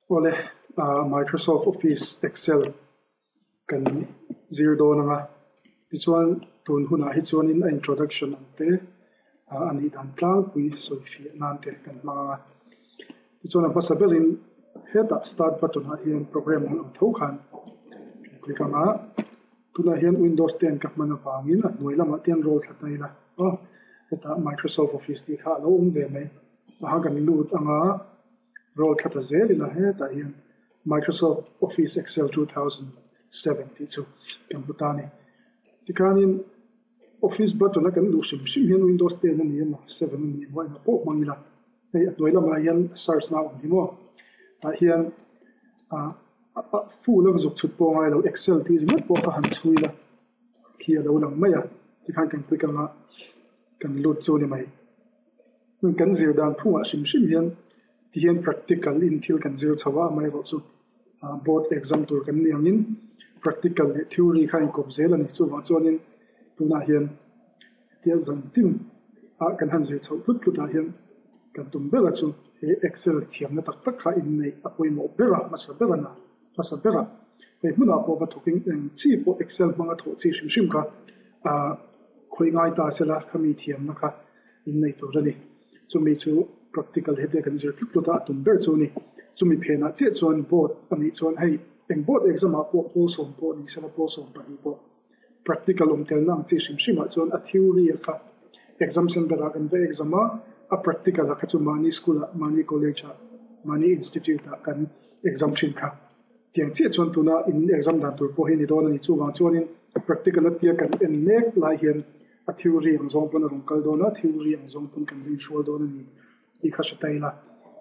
Awle, Microsoft Office Excel kan zir dawn ang a, tichuan tun hunah hi chuanin a introduction ang te, a nih dan tlangpui sawi fiah nan te kan hmang ang a. Tichuan a hmasa berin hetah start button ah hian program ang ang tho khan kan click ang a, tunah hian Windows 10 ka hman avangin a hnuai lamah te hian roll thla ta ila aw, hetah Microsoft Office tih kha a lo awm ve mai. Aha kan lut ang a. Roll thla ta zel ila hetah hian Microsoft Office Excel 2007 tih chu kan hmu ta a ni. Tikhanin Office button a kan luh hrim hrim hian Windows 10 a ni emaw 7 a ni emaw engah pawh hmang ila hei a hnuai lamah hian search na a awm hi maw tah hian ah full a zuk chhut pawh a ngai lo Excel tih ringawt pawh kha han chhui ila khi a lo lang mai a tikhan kan click anga kan lut chu a ni mai. Kan zir dan phungah hrim hrim hian tihian practical in thil kan zir chho a, amaherawhchu board exam tur kan ni angin practical leh theory kha a inkawp zel a ni. Chuvang chuanin tunah hian hetia zan tin ah kan han zir chhoh tlut tlut ah hian kan tum ber a chu he excel thiamna tak tak kha inneih a pawimawh ber a, hmasa ber a na hmasa ber a. Hei hmunah pawh va thawkin eng chi pawh excel hmanga thawh chi hrim hrim kha ah khawih ngai ta sela khami thiamna kha innei tur a ni. Chumi chu practical hetia kan zir tlut tlut a, a tum ber chu a ni. Chumi phenah chiah chuan board a nih chuan hei eng board exam ah pawh pawl sawm pawh ni sela pawl 12 pawh practical awm telna ang chi hrim hrim ah chuan a theory a kha exam center ah kan va exam a, a practical a kha chu mahni school ah mahni college ah mahni institute ah kan exam thin kha. Tiang chiah chuan tuna in exam dan tur pawh hi a ni dawn a ni. Chuvang chuanin practical atia kan en mek lai hian a theory ang zawng pawn a rawn kal dawn a, theory ang zawng pawn kan rin hrual dawn a ni tih kha hre ta ila.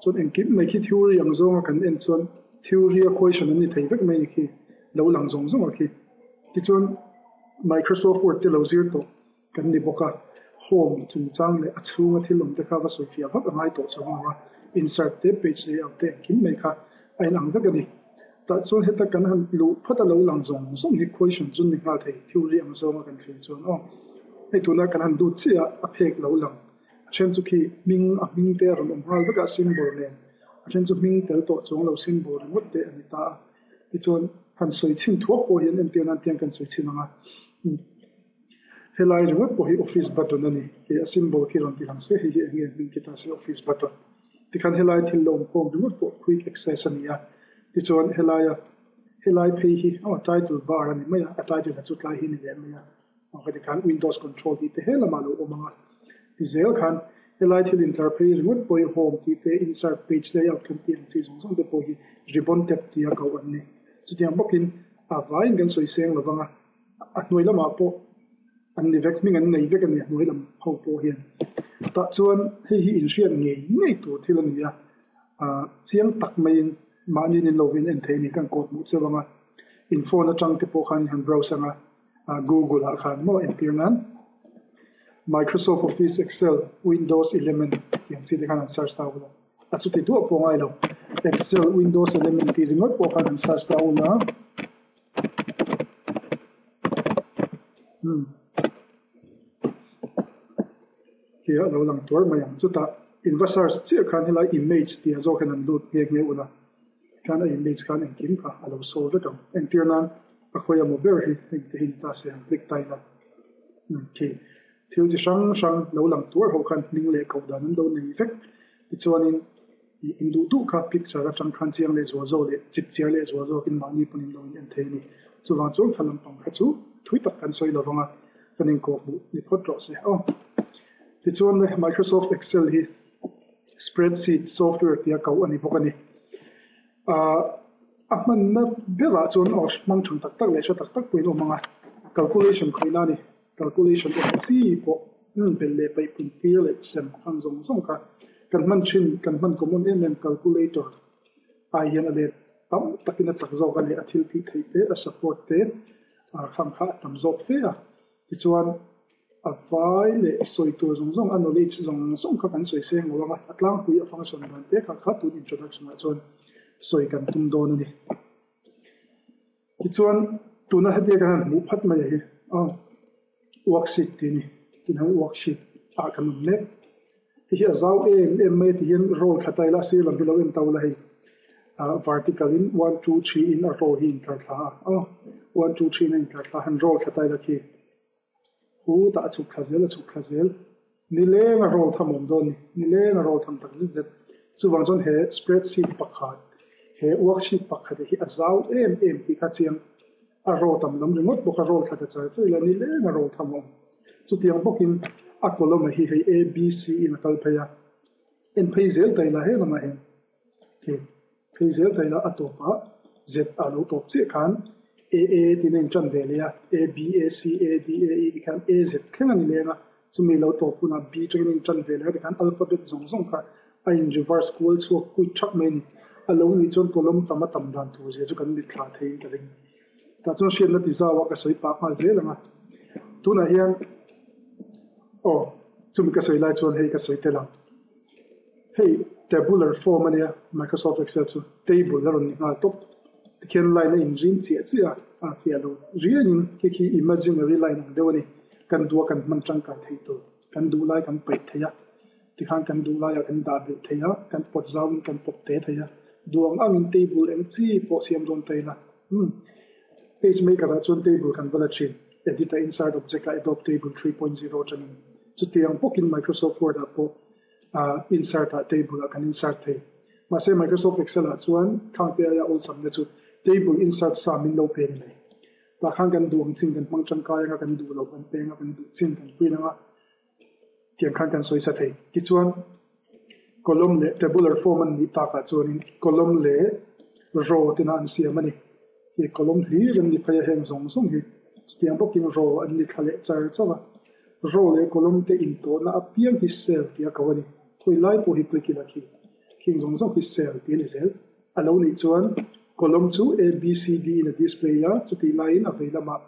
Chuan engkim mai khi theory ang zawnga kan en chuan theory a question an ni thei vek mai ni khi, lo lang zawng zawng a khi. Tichuan Microsoft Word te lo zir tawh kan ni bawk a, home chungchang leh a chhunga thil awm te kha va sawi fiah vak a ngai tawh chuang lo a, insert te, page layout te engkim mai kha a inang vek a ni. Tah chuan heta kan han luh phawt a lo lang zawng zawng hi question chu ni nghal thei, theory ang zawnga kan thlir chuan aw. Hei tuna kan han lut chiah a, a phek lo lang. A then chu khi hming, a hming te a rawn awm nghal vek a, symbol nen. A then chu hming tel tawh chuang lo symbol ringawt te a ni ta a. Tichuan han sawi chhin thuak pawh hian entir nan tiang kan sawi chhin ang a. Helai ringawt pawh hi office button a ni. Hei a symbol khi rawn ti lang se, hei hi eng nge hming khi ta se office button. Tikhan helai thil lo awm khawm ringawt pawh quick access a ni a, tichuan helaia helai phei hi aw title bar a ni mai a, a title ah chu tlai hi a ni leh mai a, aw heti khan windows control tih te he lamah a lo awm ang a, ti zel khan helai thil intlar phei ringawt pawh hi home tih te insert page layout kan tih ang chi zawng zawng te pawh hi ribbon tab tia koh an ni. Chutiang bawkin a vaiin kan sawi seng lo vang a, a hnuai lamah pawh an ni vek, hming an nei vek a ni a hnuai lam ho pawh hian. Tah chuan hei hi inhriat ngei ngei tur thil a ni a, ah chiang tak maiin mahni nin lovin en thei a ni kan kawt hmuh cheu ang a, in phone atang te pawh khan in han browse ang a, ah google ah khan maw entir nan Microsoft Office Excel Windows 11 tih ang chi te khan han search ta ula, a chuti duah pawh ngai lo, Excel Windows 11 tih ringawt pawh khan han search ta ula. Umm khi a lo lang tuar mai ang chutah in va search chiah khan helai image tih ah zawk hian an lut nghe nghe ula tikhan a image khan engkim kha a lo show vek ang entir nan a khawi emaw ber hi heng te hi ni ta se han click ta ila umm khi thil chi hrang hrang lo lang tuar ho khan hming leh koh dan an lo nei vek tichuanin. Ih in duh duh kha picture atang khan chiang leh zual zawk leh chip chiar leh zual zawkin mahni pawn in lo in en thei a ni. Chuvang chuan thla lampang kha chu thui tak kan sawi lo vang a, kan inkawh hmuh ni phawt rawh se aw. Tichuan le Microsoft Excel hi spreadsheet software tia koh a ni bawk a ni. Ahh a hmanna berah chuan aw hmang than tak tak leh hre tak tak pawhin awm ang a, calculation khawihna a ni. Calculation awm chi pawh belh leh paih pun tir leh sem hman zawng zawng kha kan hman thin, kan hman common em em calculator ai hian a let tam takin a chak zawk a leh a thil tih theih te, a support te khang kha a tam zawk fe a. Tichuan a vai leh sawi tur zawng zawng a knowledge zawng zawng kha kan sawi seng lo ang a, a tlangpui a function dan te kha kha tun introduction ah chuan sawi kan tum dawn a ni. Tichuan tuna hetia kan han hmuh phat mai hi aw worksheet tih a ni tunah hian worksheet ah kan awm mek hei hi a zau em em mai a ti hian roll thla ta ila a sir lam hi lo en ta ula hei. Vertical in one two three in a row hi intlar thla a, aw one two three in a intlar thla a, han roll thla ta ila khi hutah a chhuk thla zel a chhuk thla zel. Nileng a roll tham awm dawn a ni, nileng a roll tham tak zet zet. Chuvang chuan he spreadsheet pakhat, he worksheet pakhat hi a zau em em tih kha chiang a row tam lam ringawt bawk a, roll thla ta char char ila nileng a roll tham awm. Chutiang bawkin a column hi hei A B C in a kal phei a, en phei zel ta ila he lamah hian. Khi phei zel ta ila a tawpah Z a lo tawp chiah khan A A tiin a intan ve leh a, A B A C A D A E ti khan A Z thleng a ni leng a, chumi lo tawp hunah B tangin a intan ve leh a tikhan alphabet zawng zawng kha a in reverse kual chhuak kuit thak mai a ni. A lo nih chuan column tam a tam dan tur zia chu kan mitthla theiin ka ring. Tah chuan hriatna ti zau a ka sawi pah nghal zel ang a, tunah hian aw chumi ka sawi lai chuan hei ka sawi tel ang. Hei tabular form a nia, Microsoft Excel chu table a rawn ni nghal tawp. Tikhian line a inrin chiah chiah a, a fiah lo riaiin khi khi imaginary line ang deuh a ni. Kan duh a kan hman tangkai thei tur, kan duh lai kan paih thei a, tikhan kan duh laiah kan dah belh thei a, kan pawt zauin kan pawt te thei a, duh ang angin table eng chi pawh siam dawn ta ila. Umm PageMaker ah chuan table kan va la thin, Edit a Insert Object ah Adobe Table 3.0 atangin. Chutiang bawkin Microsoft Word ah pawh Insert ah table ah kan insert thei. Mahse Microsoft Excel ah chuan khangte aia awlsamna chu table insert sa min lo pe ni mai. Tah khan kan duh ang chin kan hmang tangkai anga kan duh loh kan peng a, kan duh chin kan print anga tiang khan kan sawi sa thei. Tichuan column leh tabular form an nih takah chuanin column leh row tena an siam a ni. He column hlir an ni phei a heng zawng zawng hi chutiang bawkin row an ni thla leh char char a. Row leh column te intawhna apiang hi cell tia ko a ni. Khawi lai pawh hi click ila khi khing zawng zawng hi cell tih a ni zel. A lo nih chuan column chu A, B, C, D in a display a, chutih laiin a vei lamah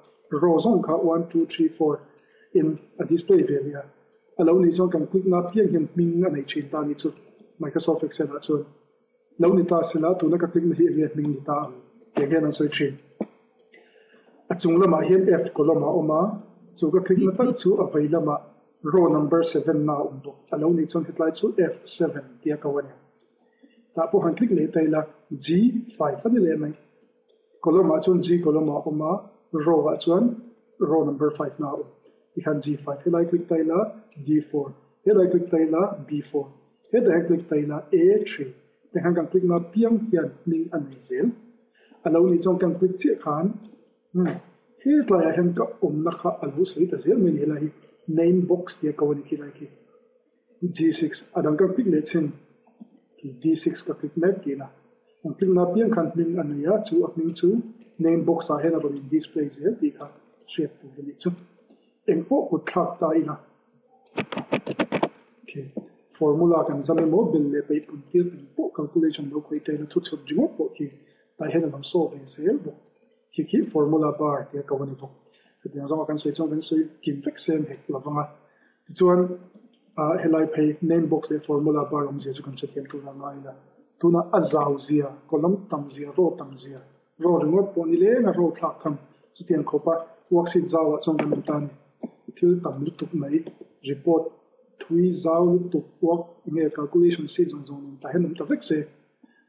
row zawng kha one, two, three, four in a display ve leh a. A lo nih chuan kan click na apiang hian hming a nei thin ta a nih chu Microsoft Excel ah chuan. Lo ni ta sela tuna ka click na hi enge hming ni ta ang tiang hian an sawi thin. A chung lamah hian F column a awm a, chu ka click na tak chu a vei lamah row number seven na a awm bawk. A lo nih chuan hetlai chu F7 tia ko a ni. Tah pawh han click leh ta ila G5 a ni leh mai. Column ah chuan G column a awm a, row ah chuan row number five na a awm. Tikhan G5 helai click ta ila D4, helai click ta ila B4. Hetah hian click ta ila A3 te khan kan click na piang hian hming a nei zel. A lo nih chuan kan click chiah khan umm hetlaiah hian ka awmna kha a lo sawi ta zel mai a ni helai hi name box tia ko a ni khilai khi G6 a dang kan click leh chin khi D6 ka click mek tihna kan click na piang khan hming a nei a chu a hming chu name box ah hian a rawn in display zel tih kha hriat tur a nih chu. Engpawh kut thlak ta ila. Formula kan zam emaw bel leh peih pun tir eng pawh calculation lo khawih ta ila thu chhut ringawt pawh khi tah hian a lo saw ve zel bawk. Khi khi formula bar tia ko a ni bawk. Hetiang zawnga kan sawi chuan kan sawi kim vek sem hek lo vang a. Tichuan ah helai phei name box leh formula bar awmzia chu kan hrethiam tur a ngai ila. Tunah a zau zia, column tam zia, row tam zia Raw ringawt pawh ni leng a raw thlak tham. Chutiang khawpa worksheet zauah chuan kan awm ta a ni. Thil tam lutuk mai, report thui zau lutuk work enge calculation sheet zawng zawng nen tah hian awm ta vek se.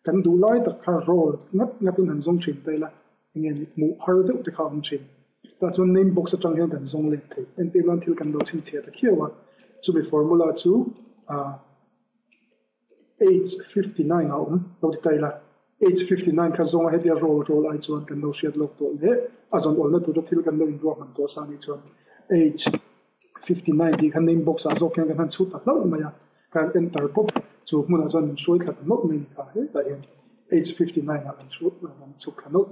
Kan duh lai tak kha roll ngat ngatin han zawng thin ta ila enge ni hmuh har deuh te kha a awm thin. Tah chuan name box atang hian kan zawng let thei. Entir nan thil kan lo chhinchhiah ta khiau a, chumi formula chu ah. H59 a awm lo ti ta ila, H59 kha zawnga hetia roll roll ai chuan kan lo hriat lawk tawh leh a zawn awlna tura thil kan lo inruahman tawh sa anih chuan H59 tih kha name box ah zawk hian kan han chhut ta hlauh mai a, kan enter pawp chu hmunah chuan min hruai thla ta nawlh mai a ni kha hetah hian H59 ah kan chhuk thla nawlh.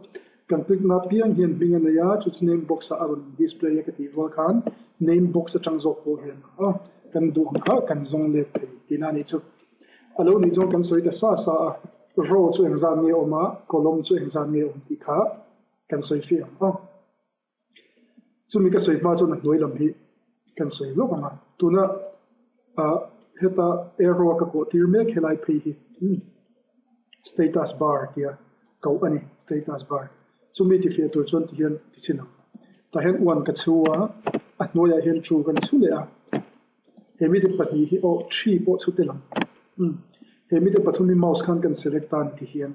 Kan click na piang hian hming a nei a, chu chu name box ah a rawn in display a ka tih rual khan name box atang zawk pawh hian aw kan duh ang kha kan zawng let thei tihna a nih chu. A lo nih chuan kan sawi ta sa sa a, row chu engzat nge awm a, column chu engzat nge awm tih kha kan sawi fiah ang aw. Chumi ka sawi hma chuan a hnuai lam hi kan sawi lawk ang a, tuna ah heta arrow a ka kawh tir mek helai phei hi status bar tia koh a ni status bar chumi ti fiah tur chuan tihian ti chhin ang tah hian one ka chhu a a hnuaiah hian two kan chhu leh a he mite pahnih hi aw three pawh chhu tel ang he mite pathum hi mouse khan kan select a ni tihian.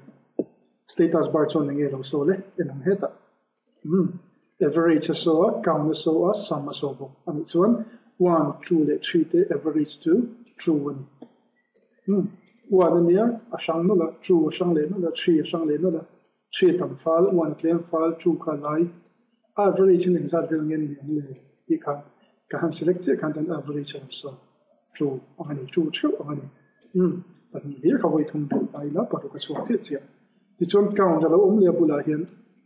Status bar chuan enge lo saw le? En ang hetah. Umm average a saw a, count a saw a, sum a saw bawk a nih chuan one, two leh three te average chu two a ni. Umm one a nia a hrang nawlh a, two a hrang leh nawlh a, three a hrang leh nawlh a, three a tam fal, one a tlem fal, two kha a lai. A average in engzat vel nge ni ang le tih khan ka han select chiah khan tan average a rawn saw two ang a ni, two theuh ang a ni. Umm pahnih hlir kha vawi thum belh ta ila paruk a chhuak chiah chiah. Tichuan count a lo awm leh a bulah hian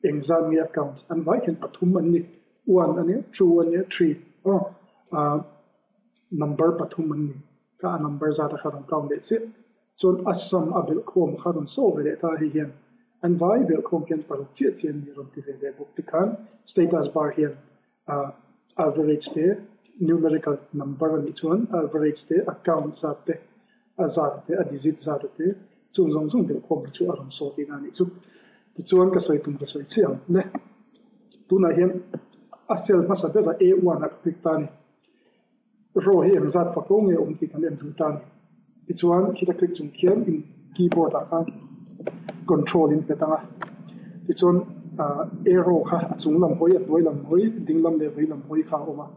engzat nge a count an vai khian pathum an ni, one a nia, two a nia, three aw ah number pathum an ni kha a number zat a kha rawn count leh chiah. Chuan a sum a belh khawm kha rawn saw ve leh ta hei hian an vai belh khawm khian paruk chiah chiah an ni rawn ti ve leh bawk tikhan status bar hian ah average te numerical number a nih chuan average te a count zat te a zat te a digit zat te chung zawng zawng belh khawm te chu a rawn saw tihna a nih chu. Tichuan ka sawi tum ka sawi chiah ang le. Tunah hian a cell hmasa berah A one ah ka click ta a ni. Row hi engzat fak ko nge awm tih kan en duh ta a ni. Tichuan khita click chung khian in keyboard ah khan control in hmet ang a. Tichuan ah arrow kha a chung lam hawi a hnuai lam hawi ding lam leh vei lam hawi kha a awm a.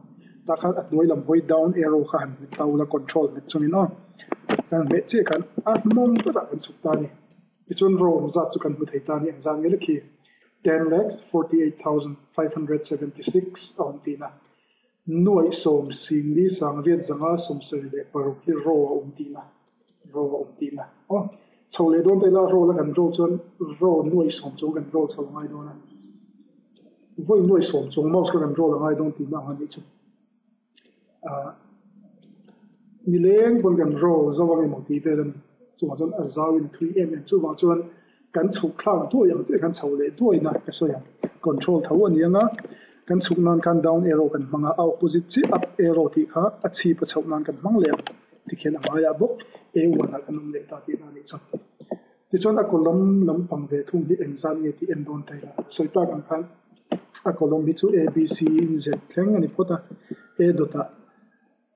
Tah khan a hnuai lam hawi down arrow kha han hmet ta ula control hmet chungin aw kan hmeh chiah khan a hnawm takah kan chhuk ta a ni. Tichuan row awm zat chu kan hmu thei ta a ni engzat nge lekhi 10,48,576 a awm tihna. Nuaih sawm singli sangriat zanga 76 hi row a awm tihna row a awm tihna aw chho leh dawn ta ila row la kan row chuan row nuaih sawm chuang kan roll chho a ngai dawn a vawi nuaih sawm chuang mouse kha kan roll a ngai dawn tihna ang a nih chu ah nileng pawn kan roll zo ang emaw tih vel a ni chuvang chuan a zau in a thui em em chuvang chuan Kan chhuk thlak duai ang chiah khan chho leh duaina ka sawi ang. Control tho a ni ang a, kan chhuk nan khan down arrow kan hmang a, a opposite chiah up arrow tih kha a chhip a chhoh nan kan hmang leh ang. Tikhian a ngaiah bawk A one ah kan awm leh ta tihna a nih chu. Tichuan a column lampang ve thung hi engzat nge tih en dawn ta ila. Sawi tak ang khan a column hi chu A, B, C in Z thleng a ni phawt a, A dawt ah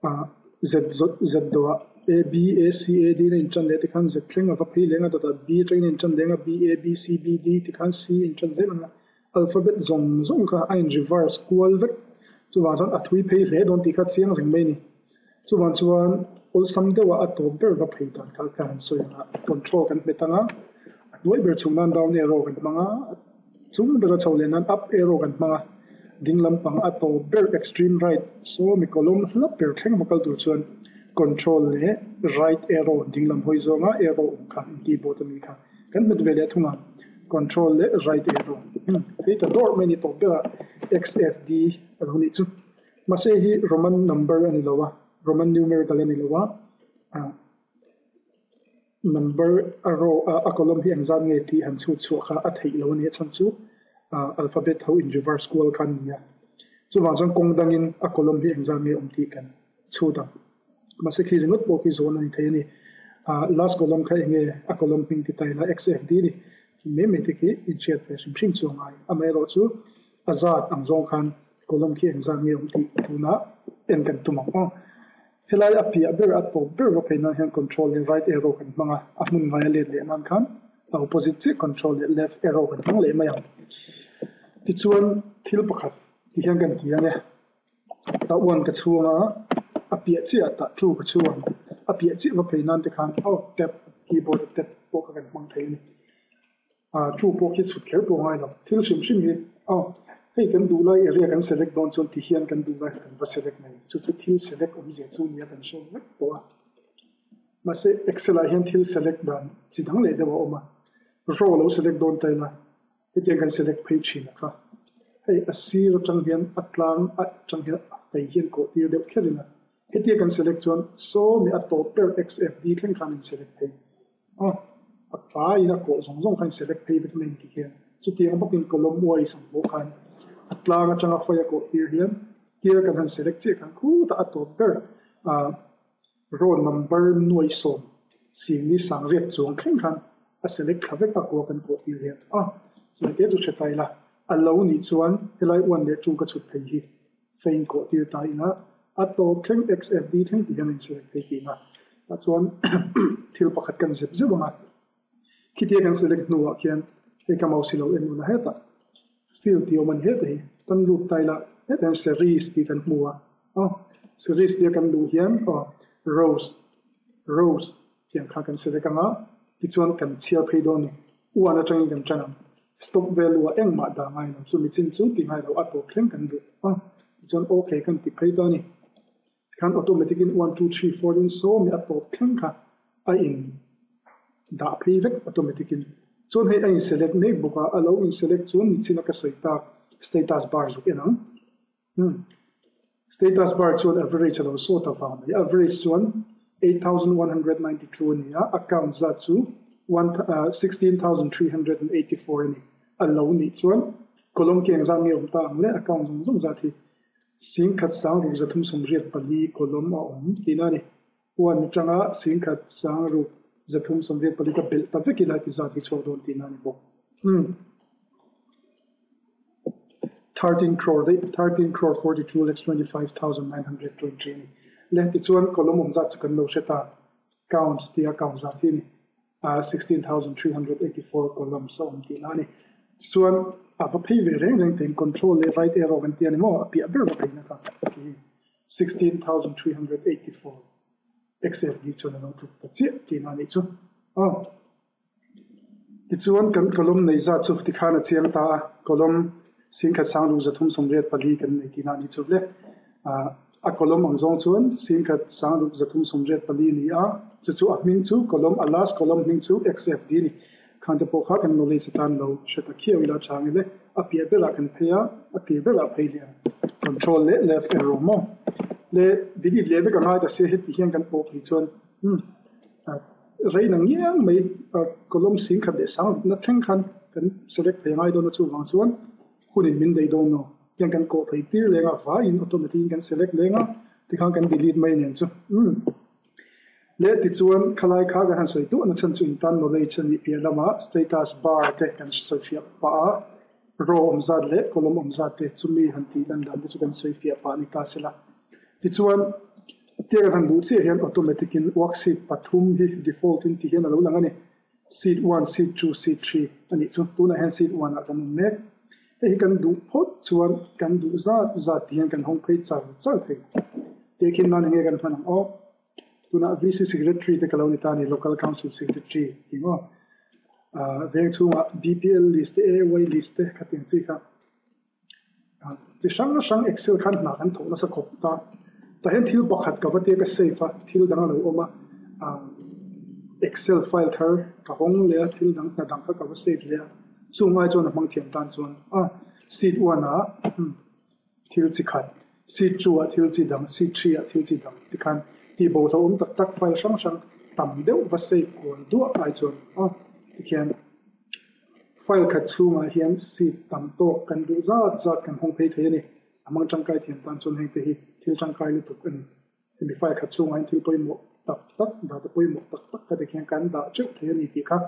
Ah Z zawt Z dawhah A B A C A D in a inṭan leh tikhan Z thleng a va phei leng a dawtah B atangin a inṭan leng a B A B C B D tikhan C a inṭan zel ang a, alphabet zawng zawng kha a in reverse kual vek. Chuvang chuan a thui phei hle dawn tih kha chiang reng mai a ni. Chuvang chuan awlsam deuhah a tawp ber va phei dan kha ka han sawi ang a, control kan hmet ang a, a hnuai ber chhung nan down arrow kan hmang a, Chung bera chho leh nan up arrow kan hmang a, ding lampang a tawp ber extreme right saw mi column hla ber thleng va kal tur chuan control leh right arrow ding lam hawi zawnga arrow awm kha in keyboard ami kha kan hmet ve leh thung a, control leh right arrow hei ta dawrh mai a ni tawp berah xfd a lo nih chu. Mahse hi Roman number a ni lo a, Roman numerical a ni lo a. Number a row a a column hi engzat nge tih han chhut chhuah kha a theih lo a ni a chhan chu ah alphabet ho in reverse kual kha an ni a. Chuvang chuan kawng dangin a column hi engzat nge awm tih kan chhut ang. Mahse khi ringawt pawh khi zawn a ni thei a ni. Ah last column kha enge a column hming ti ta ila xfd a ni. Khi mai mai te khi inhriat ve hrim hrim chu a ngai. Amaherawhchu chu a zat ang zawng khan column khi engzat nge awm tih tunah en kan tum ang aw. Helai a piah ber a tawp ber va phei nan hian control leh right arrow kan hmang a, a hmun ngaia let leh nan khan a opposite chiah control leh left arrow kan hmang leh mai ang. Tichuan thil pakhat ti hian kan ti ang e, tah one ka chhung a, a piah chiah tah two ka chhung ang, a piah chiah va phei nan te khan aw tab keyboard a tab pawh kha kan hmang thei a ni. Ah chu pawh khi chhut kher pawh ngai lo. Thil hrim hrim hi aw hei kan duh lai area kan select dawn chuan ti hian kan duh lai kha kan va select mai. Chu chu thil select awmzia chu nia kan hre vek tawh a. Mahse Excel ah hian thil select dan chi dang leh deuh a awm a. Row lo select dawn ta ila hetiang kan select phei thin a kha. Hei a sir atang hian a tlang atang hian a fei hian kawh tir deuh kher ila hetia kan select chuan sawmi a tawp ber XFD thleng khan in select phei. A, a faiin a kawh zawng zawng kha in select phei vek mai tih hian chutiang bawkin column wise ang pawh khan a tlang atanga fai a kawh tir hian tir kan han select chiah khan khutah a tawp ber a roll number nuai sawm singli sangriat chuang thleng khan a select thla vek a kua kan kawh tir hian a chuan te chu hre ta ila a lo nih chuan helai one leh two ka chhut thei hi. Fein kawh tir ta ila a tawp thleng XFD thleng tih hian a inselect phei tih a, tah chuan thil pakhat kan zep zeuh ang a, khitia kan select hnuah khian Hei ka mouse hi lo en ula hetah fill tih awm a ni heta hi. Kan lut ta ila hetah hian series tih kan hmu a, aw series tia kan luh hian aw rows rows tih ang kha kan select ang a, tichuan kan chhiar phei dawn a ni. One atangin kan tan ang. Stop value ah engmah dah ngai lo, chumi chin chu ti ngai lo a tawp thleng kan duh a, tichuan okay kan ti phei ta a ni. Tikhan automatic in one two three four in sawmi a tawp thleng kha a in dah phei vek automatic in. Chuan hei a in select mek bawk a, a lo in select chuan nichin a ka sawi tak status bar zuk en ang. Hmm. Status bar chuan average a lo sawt avang mai. Average chuan 8192 a ni a, account zat chu 16384 a ni. A lo nih chuan column keng zat nge awm ta ang le account zawng zawng zat hi 16,384 column a awm tihna a ni. One atanga 16,384 ka belh ta vek ila ti zat hi chhuak dawn tihna a ni bawk. Hmm. 13 crore daih, 13 crore 42 lakhs 25,920 a ni. Le tichuan column awm zat chu kan lo hre ta, count tia count zat hi a ni. 16,384 columns a awm tihna a ni. Tichuan a va phei ve reng reng thei, control leh right arrow kan tia ni maw, a piah ber va pheina kha 16,384 XFD chuan a lo tluk ta chiah tihna a nih chu. Aw. Tichuan kan column nei zat chu tikhan a chiang ta a, column 16,384 kan nei tihna a nih chu le. A column ang zawng chuan 16,384 ni a, chu chu a hming chu column, a last column hming chu XFD a ni. Khang te pawh kha kan knowledge atan lo hre ta khiau ila chang ile a piah berah kan phei a, a tir berah phei leh ang. Control leh left arrow maw? Le delete leh vek a ngai ta sia heti hian kan pawh phei chuan umm rei na ngiang mai column 10,000 leh sang rukna thleng khan kan select phei a ngai dawn a chuvang chuan hunin min daih dawn lo. Tiang kan kawh phei tir leng a vaiin automatic in kan select leng a tikhan kan delete mai nen chu umm. Leh tichuan khalai kha kan han sawi duah na chhan chu intan knowledge a nih piah lamah status bar te kan sawi fiah pah a, row awm zat leh column awm zat te chumi han tih lan dan te chu kan sawi fiah pah a ni ta sela. Tichuan tia kan han duh chiah hian automatic in worksheet pathum hi default in ti hian a lo lang a ni. Sheet one, sheet two, sheet three a nih chu. Tunah hian sheet one ah kan awm mek. Hei hi kan duh phawt chuan kan duh zat zat ti hian kan hawng phei char char thei. Tehkhin nan enge kan hman ang aw. Tunah VC Secretary te ka lo ni ta a ni, Local Council Secretary tih maw. Veng chhungah BPL list te, AY list te khatiang chi kha. Chi hrang hrang Excel khan hna kan thawk nasa khawp ta. Tah hian thil pakhat ka va tia ka save a, thil dang a lo awm a, Excel file thar ka hawng leh a, thil dang hna dang kha ka va save leh a, chung ai chuan a hmang thiam tan chuan a sheet one ah thil chi khat, sheet two ah thil chi dang, sheet three ah thil chi dang tikhan tih bo hlauhawm tak tak file hrang hrang tam deuh va save kual duah ai chuan a tikhian. File khat chhungah hian seat tam tawk kan duh zat zat kan hawng phei thei a ni. A hmang tangkai thiam tan chuan hengte hi thil tangkai lutuk a ni. Hemi file khat chhungah hian thil pawimawh tak tak, data pawimawh tak tak kha tikhian kan dah teuh thei a ni tih kha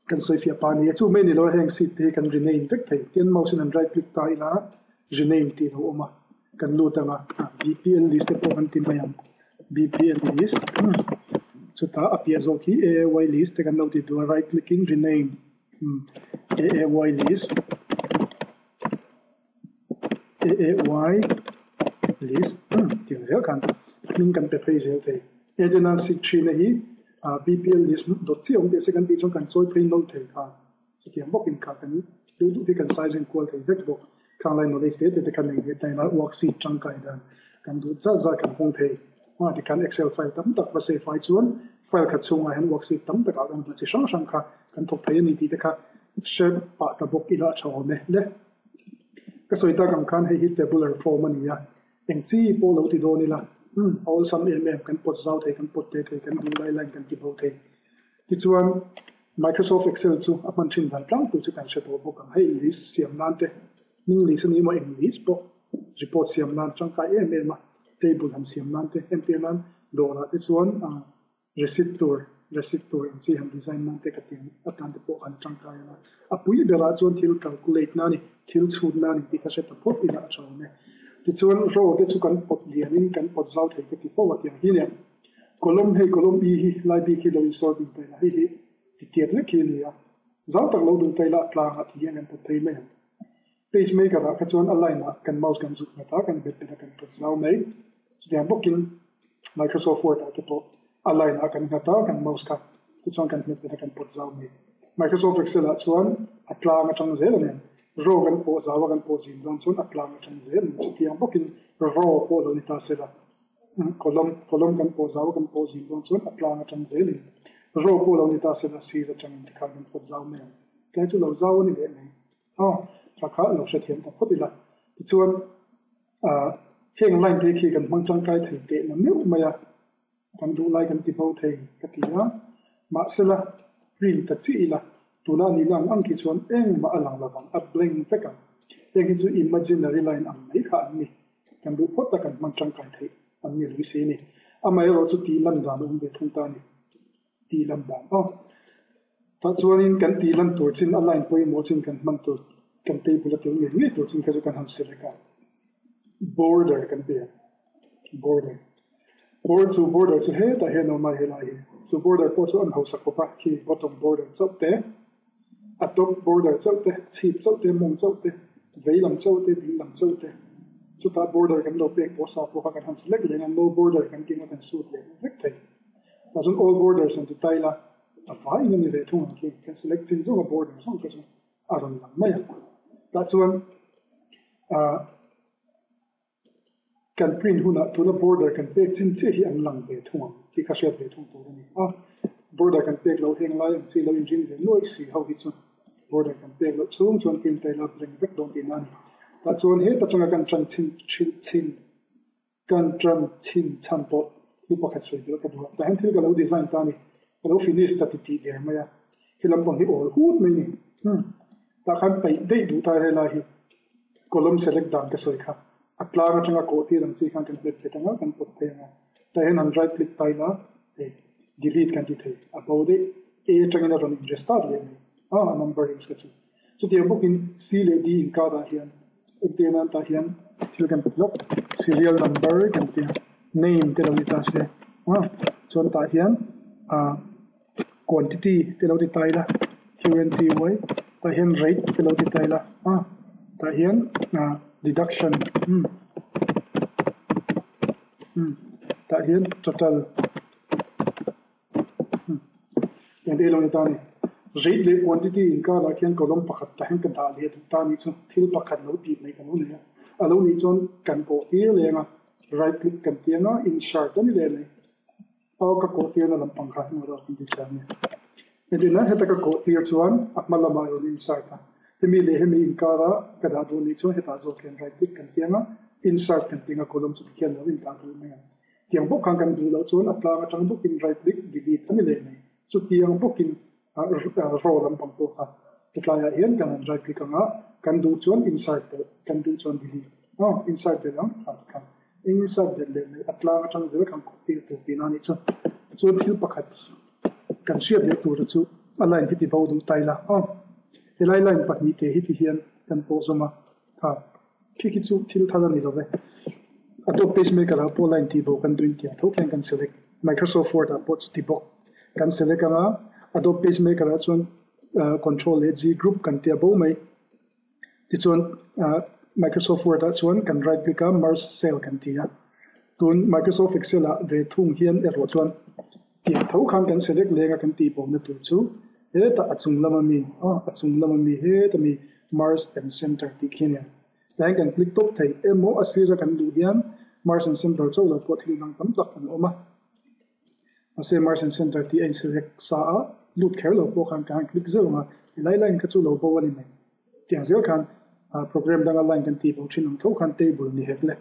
kan sawi fiah pah a ni a. Chu mai ni lo heng seat te hi kan rename vek thei. Tin, mouse in an right click ta ila rename tih a lo awm a, kan lut ang a, BPL list te pawh kan ti mai ang. BPL list chutah a piah zawk hi AAY list te kan lo ti duh a right click in rename AAY list AAY list tih ang zel khan hming kan pe phei zel thei. Edena sig thin a hi BPL list dawt chiah awm teh se kan tih chuan kan chawi phei nawlh thei kha. Chutiang bawkin kha kan duh duh hi kan size en kual thei vek bawk. Khang lai knowledge te te te kha nei leh ta ila worksheet tangkai dan kan duh zat zat kan hawng thei. Hma tikhan excel file tam tak va save ai chuan file khat chhungah hian worksheet tam takah kan hna chi hrang hrang kha kan thawk thei a ni tih te kha hre pah ta bawk ila a tha awm e. Le ka sawi tak ang khan hei hi tabular form a ni a, eng chi pawh lo ti dawn ila umm a awlsam em em kan pawt zau thei kan pawt te thei kan duh lai laiin kan ti bo thei. Tichuan Microsoft Excel chu a hman thin dan tlangpui chu kan hre tawh bawk ang. Hei list siam nan te, hming list a ni emaw eng list pawh report siam nan tangkai em em a, table han siam nan te, entir nan dawrah te chuan receipt tur, receipt tur ang chi han design nan te ka ti ang atan te pawh han tangkai ang a. A pui berah chuan thil calculate na a ni, thil chhut na a ni tih ka hre ta phawt ila a tha awm e. Tichuan row te chu kan pawt lianin kan pawt zau thei ka ti fo a tiang hi nia. Column hei column E hi lai bik hi lo insawr bik ta ila hei hi titiat lek hi a ni a. Zau tak lo duh ta ila a tlangah ti hian kan pawt phei mai ang. Page maker ah kha chuan a line ah kan mouse kan zuk nghat a, kan bet bet a kan pawt zau mai. Chutiang bawkin Microsoft Word ah te pawh a line ah kan nghat a, kan mouse kha tichuan kan hmet bet a kan pawt zau mai. Microsoft Excel ah chuan a tlang atang zel a nen row kan pawh zau a kan pawh zin dawn chuan a tlang atang zel a ni. Chutiang bawkin row pawh lo ni ta se la column column kan pawh zau a kan pawh zin dawn chuan a tlang atang zelin row pawh lo ni ta se la sir atangin tikhan kan pawt zau mai ang. Tlai chu lo zau a ni leh mai. Aw, thla kha lo hrethiam ta phawt ila. Tichuan, ah, heng line te khi kan hmang tangkai thei teh na meuh mai a, kan duh lai kan ti bo thei ka ti a. Mahsela, print ta chiah ila, tuna a nihna ang ang khi chuan engmah a lang lo vang, a blank vek ang. Heng hi chu imaginary line ang mai kha an ni. Kan duh phawt a kan hmang tangkai theih an ni lui si a ni. Amaherawh chu tih lan dan a awm ve thung ta a ni. Tih lan dan aw. Tah chuanin kan tih lan tur chin a line pawimawh chin kan hman tur kan table a tel ngei ngei tur chin kha chu kan han select a. Border kan pe ang. Border. Border chu border chu hetah hian a awm a helai hi. Chu border pawh chu an hausa khawp a khi bottom border chauh te a top border chauh te chhip chauh te mawng chauh te vei lam chauh te ding lam chauh te chutah border kan lo pek pawh sa pawh kha kan han select leh ang a no border kan tih ang a kan suit leh vek thei. Tah chuan all borders an ti ta ila a vaiin a ni ve thung ang khi kan select chin zawng a border zawng kha chu a rawn lang mai ang. Tah chuan ah kan print hunah tuna border kan pek chin chiah hi an lang ve thung ang tih kha hriat ve thung tur a ni a. Border kan pek loh heng lai ang chi lo inring ve nuaih si ho hi chu border kan pek loh chhung chuan print ta ila blank vek dawn tihna a ni. Tah chuan heta tanga kan tan chhin thin Kan tan chhin chhan pawh thil pakhat sawi belh ka duh a, tah hian thil ka lo design ta a ni, ka lo finish ta ti tih der mai a, he lampang hi awl hut mai a ni. Umm tah khan paih daih duh ta helai hi column select dan ka sawi kha, a tlang atanga kawh tir ang chi khan kan hmet bet ang a, kan pawt phei ang a, tah hian han right click ta ila hei delete kan ti thei, a bo daih, A atangin a rawn in restart leh mai a, a numberings kha chu. Chutiang bawkin C leh D inkatah hian entir nan tah hian thil kan pe lawk, serial number kan ti a, name te lo ni ta se a, chuan tah hian ah quantity te lo ti ta ila Q N T Y tah hian rate te lo ti ta ila a, tah hian ah deduction umm umm tah hian total. Eng te lo ni ta a ni. Rate leh quantity inkarah khian column pakhat tah hian ka dah leh duh ta a nih chu thil pakhat lo tih mai ka lo nei a. A lo nih chuan kan kawh tir leng a, right click kan ti ang a, insert a ni leh mai. Aw ka kawh tirna lampang kha hnuai erawh kan ti thei a ni. Engtin heta ka kawh tir chuan a hma lamah a rawn insert a. Hemi leh hemi inkara ka dah duh nih chuan hetah zawk hian right click kan ti ang a, insert kan ti ang a, column chu tikhian lo indah duh mai ang. Tiang bawk khan kan duh loh chuan a tlang atang bawkin right click delete a ni leh mai. Chutiang bawkin row lampang pawh kha hetlaiah hian kan han right click ang a, kan duh chuan insert belh, kan duh chuan delete. Aw insert belh ang kha tikhan insert belh leh mai a tlang atang zel khan kawp tir tur tihna a nih chu. Chuan thil pakhat kan hriat leh tura chu a line hi ti bo duh ta ila aw helai line pahnihte hi ti hian kan pawh zawm a kha. Khi khi chu thil thar a ni lo ve. Adobe PageMaker ah pawh line tih bo kan duin tiang tho khian kan select. Microsoft Word ah pawh chuti bawk kan select ang a, Adobe PageMaker ah chuan Control leh G group kan tia bo mai. Tichuan Microsoft Word ah chuan kan right click a merge cell kan ti a. Tun Microsoft Excel ah ve thung hian erawh chuan tiang tho khan kan select leng a kan tih bo na tur chu hetah a chung lama mi aw a chung lama mi heta mi merge and center tih khi a nia. Tah hian kan click tawp thei emaw a sira kan duh hian merge and center chauh lo pawh thil dang tam tak an awm a. Mahse merge and center tih a in select sa a lut kher lo pawh khan ka han click zeuh ang a helai line kha chu lo bo a ni mai. Tiang zel khan program danga line kan tih bo thin ang tho khan table ni hek le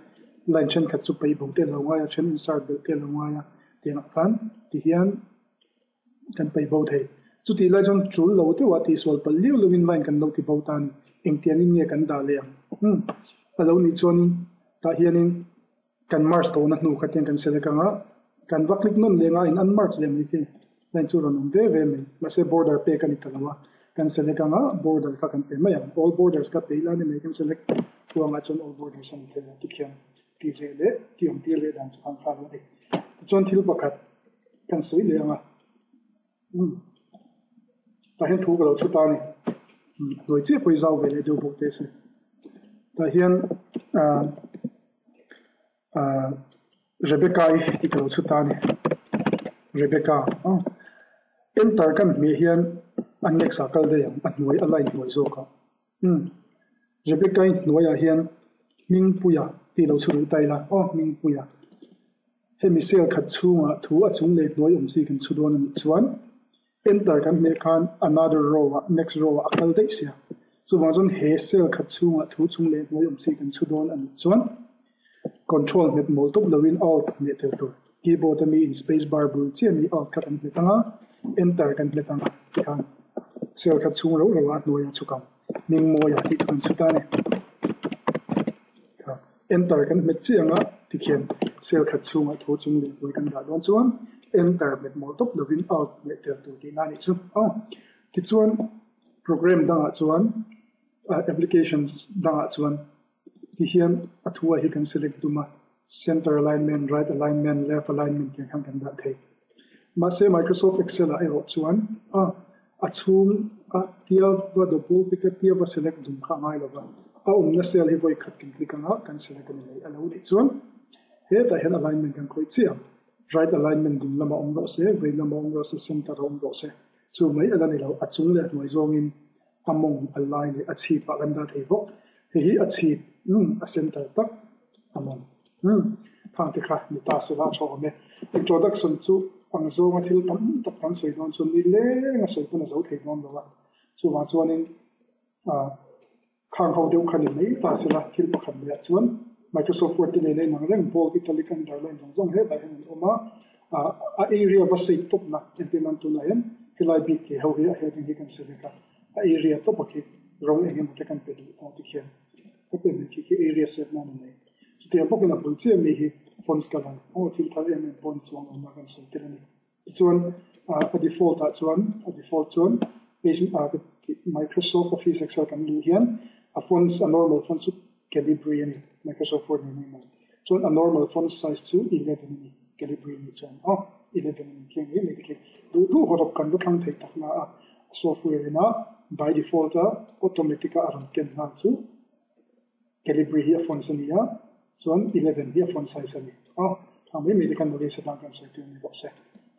line thenkhat chu paih bo te a lo ngai a, then insert belh te a lo ngai a tiangah khan tihian kan paih bo thei. Chutih lai chuan tul lo deuhah tihsual palh liau lovin line kan lo ti bo ta a ni. Engtiangin nge kan dah leh ang? Umm a lo nih chuanin tah hianin Kan merge tawhna hnu kha tiang kan select ang a, kan va click nawn leh nga in unmerge leh mai khi line chu rawn awm ve ve mai. Mahse border pek a ni ta lo a, kan select ang a, border kha kan pe mai ang. All borders kha pe ila ni mai kan select huangah chuan all borders a ni thei a tikhian tih leh leh tih awm tir leh dan chu khan kha lo a ni. Tichuan thil pakhat kan sawi leh ang a. Umm. Tah hian thu ka lo chhut a ni. Hnuai chiah pawh hi zau ve leh deuh bawk teh se. Tah hian ah ah Rebecca i tih ka lo chhut a ni. Rebecca aw enter kan hmeh hian a next ah kal daih ang a hnuai a line hnuai zawk ah. Umm Rebecca i hnuaiah hian Hmingpuia tih lo chhu duh ta ila aw Hmingpuia. Hemi cell khat chhungah thu a chung leh hnuai awm chi kan chhu dawn a nih chuan Enter kan hmeh khan another row ah next row ah a kal daih sia. Chuvang chuan he cell khat chhungah thu chung leh hnuai awm chi kan chhu dawn a nih chuan control hmet mawl tawp loin alt hmeh tel tur. Keyboard a mi in space bar bul chiah mi alt kha kan hmet ang a, enter kan hmet ang a tikhan cell khat chhung rauh rauh ah a hnuai a chhuk ang. Hmingmawi ah tih chu kan chhu ta a ni. Enter kan hmet chiah ang a, tikhian cell khat chhungah thu chung leh hnuai kan dah dawn chuan enter hmet mawl tawp lovin alt hmeh tel tur tihna a nih chu. Aw, tichuan program dangah chuan application dangah chuan tihian a thu ah hi kan select dum a, center alignment, right alignment, left alignment tiang khan kan dah thei. Mahse Microsoft Excel ah erawh chuan a a chhung a tia va double click a tia va select dum kha a ngai lo va, a awmna cell hi vawi khat kan click anga kan select a ni mai a lo nih chuan hetah hian alignment kan khawih chiah ang. Right alignment ding lamah awm rawh se, vei lamah awm rawh se, center ah awm rawh se. Chu mai a la ni lo, a chung leh a hnuai zawngin a mawng a lai leh a chhip ah kan dah thei bawk. Hei hi a chhip umm a center tak a mawng umm khang te kha ni ta se la a tha awm e. Introduction chu ang zawnga thil tam tak kan sawi dawn chuan ni leng a sawi pawn a zo thei dawn lo a, chuvang chuanin ah Khang ho deuh kha ni mai ta se la, thil pakhat leh ah chuan Microsoft Word te nen a inang reng, bold, italic, underline zawng zawng hetah hian an awm a, ah a area va sei tawpna entir nan tunah hian helai bik tih ho hi a heading hi kan select a, a area tawp a khi rawng eng emaw te kan pe duh ta tikhian ka pe mai khi khi area set nan a nei. Chutiang bawkin a bul chiah mi hi fonts colour aw thil thar em em pawh ni chuang lo na kan sawi tel a ni. Tichuan a default ah chuan a default chuan page Microsoft Office Excel kan luh hian a fonts a normal font chu Calibri a ni Microsoft Word nen a inang. Chuan a normal font size chu 11 a ni Calibri a nih chuan aw 11 a ni thleng mai mai te khi duh duh hawrawp kan va thlang thei tak na a a software ina by default a automatic a a rawn ken nghal chu Calibri hi a fonts a ni a, chuan 11 hi a font size a ni a, thang mai mai te khan knowledge atang kan sawi tel ni bawk se.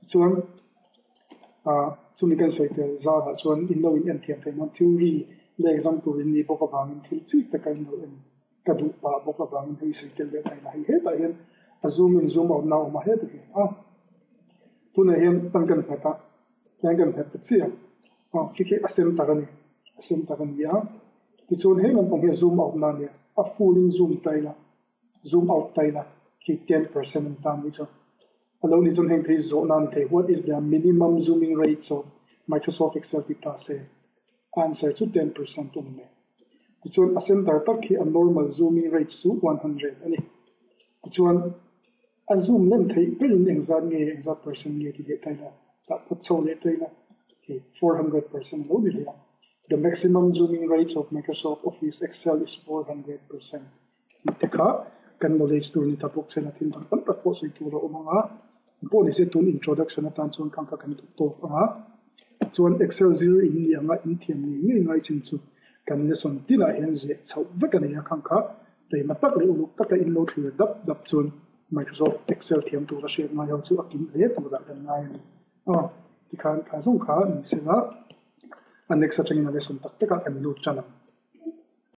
Tichuan ah chumi kan sawi tel zarah chuan in lo in en thiam theih nan theory la exam tur in nih bawk avangin thil chik taka in lo en ka duh pah bawk avangin hei sawi tel leh ta ila hei hetah hian a zoom in zoom out na a awm a hetah hi a tunah hian tan kan nghat a tiang kan nghat ta chiah a khi khi a center a ni a center a ni a. Tichuan he lampang hi a zoom out na ania, a full in zoom ta ila, zoom out ta ila khi 10% a ni ta mai chuan. A lo nih chuan heng thei zawhna a ni thei, what is the minimum zooming rates of Microsoft Excel tih ta se, answer chu 10% a ni mai. Tichuan a center tak khi a normal zooming rates chu 100 a ni. Tichuan a zoom lem theih berin engzat nge, engzat percent nge ti leh ta ila, tah phawt chho leh ta ila khi 400% a lo ni leh a. The maximum zooming rate of Microsoft Office Excel is 400% tih te kha kan knowledge tur ni ta bawk chen a, thil dang tam tak pawh sawi tur a awm ang a, pawh ni se tun introduction atan chuan khang kha kan duh tawk ang a, chuan Excel zir in ni anga in thiam ngei ngei ngai chin chu kan lesson tinah hian zeh chhoh vek a nei a, khang kha taima tak leh uluk taka in lo thlir dap dap chuan Microsoft Excel thiam tura hriat ngai ho chu a kim hle turah kan ngai a ni. Aw, tikhan kha zawng kha ni se la, a next atangin a lesson tak takah kan lut tan ang.